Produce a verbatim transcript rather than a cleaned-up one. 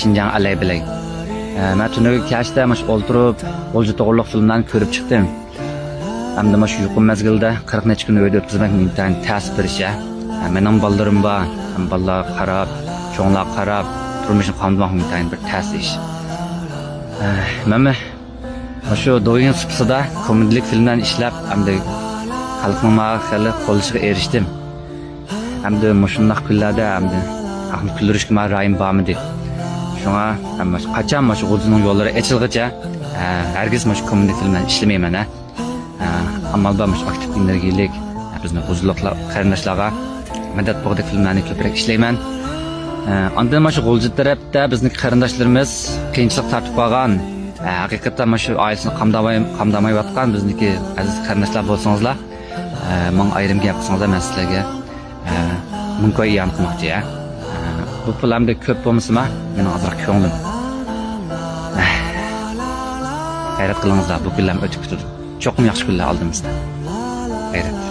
شىنجاڭ ئەلەي بىلەي. ئە، مەن تۈنۈگۈن كەچتە مۇشۇ ئولتۇرۇپ، غۇلجا توغرۇلۇق فىلىملارنى كۆرۈپ چىقتىم. ھەمدە مۇشۇ يۇقۇم مەزگىلىدە قىرىق نەچچە كۈن ئۆيدە ئۆتكۈزمەك ئىنتايىن تەس بىر ئىش، ھە. ھە، مېنىڭ بالىلىرىم بار، ھەم بالىلارغا قاراپ، چوڭلارغا قاراپ، تۇرمۇشنى قامدىماق ئىنتايىن بىر تەس ئىش. ھە، مەنمۇ مۇشۇ دويىن سۇپىسىدا كومېدىيلىك فىلىملەرنى ئىشلەپ، ھەمدە خەلقنىڭ ماڭا خېلى قوللىشىغا ئېرىشتىم. ھەمدە مۇشۇنداق كۈنلەردە ھەمدە خەلقنى كۈلدۈرۈشكە ماڭا رايىم بارمىدى. شۇڭا مەن مۇشۇ، قاچان مۇشۇ غۇلجىنىڭ يوللىرى ئېچىلغىچە، ھە، ھەرگىز مۇشۇ كومېدىي فىلىملەرنى ئىشلىمەيمەن، ھە. ھە، ئامال بار مۇشۇ ئاكتىپ ئېنېرگىيىلىك، ھە، بىزنىڭ غۇلجىلىقلار قېرىنداشلارغا مەدەت بولغۇدەك فىلىملەرنى كۆپرەك ئىشلەيمەن. ھە، ئاندىن مۇشۇ غۇلجا تەرەپتە بىزنىڭ قېرىنداشلىرىمىز قىيىنچىلىق تارتىپ قالغان، ھە، ھەقىقەتەن مۇشۇ ئائىلىسىنى قامدالماي، قامدالمايۋاتقان بىزنىڭكى ئەزىز قېرىنداشلار بولسىڭىزلا، ئە، ماڭا ئايرىم گەپ قىلسىڭىزلا، مەن سىلەرگە، ئە، مىڭ كوي ئىئانە قىلماكچى، ئە. ئە، بۇ پۇل ئەمدى كۆپ بولمىسىمۇ، مېنىڭ ئازراق كۆڭلۈم. ئە، غەيرەت قىلىڭىزلار، بۇ كۈنلەرمۇ ئۆتۈپ كېتىدۇ. چوقۇم ياخشى كۈنلەر ئالدىمىزدا. غەيرەت.